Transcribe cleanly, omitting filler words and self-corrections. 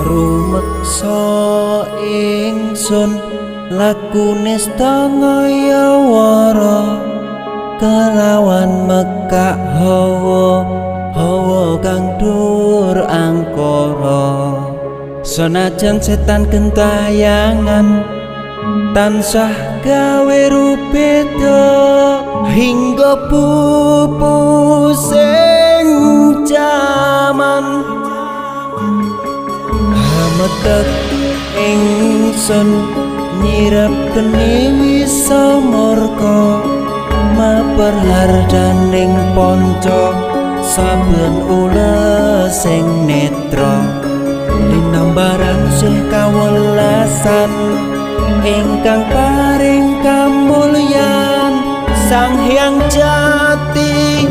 Rumeksa ingsun lakune ngayawara kelawan mekak hawa hawa kang dhuwur angkara. Senajan setan gentayangan tansah gawe rubeda hingga pupusing jaman. Hametek ingsun nyirep geni wisa murka maper hardaning ponco saben ulesing netra linambaran sih kawelasan ingkang paring kamulyan Sang Hyang Jati.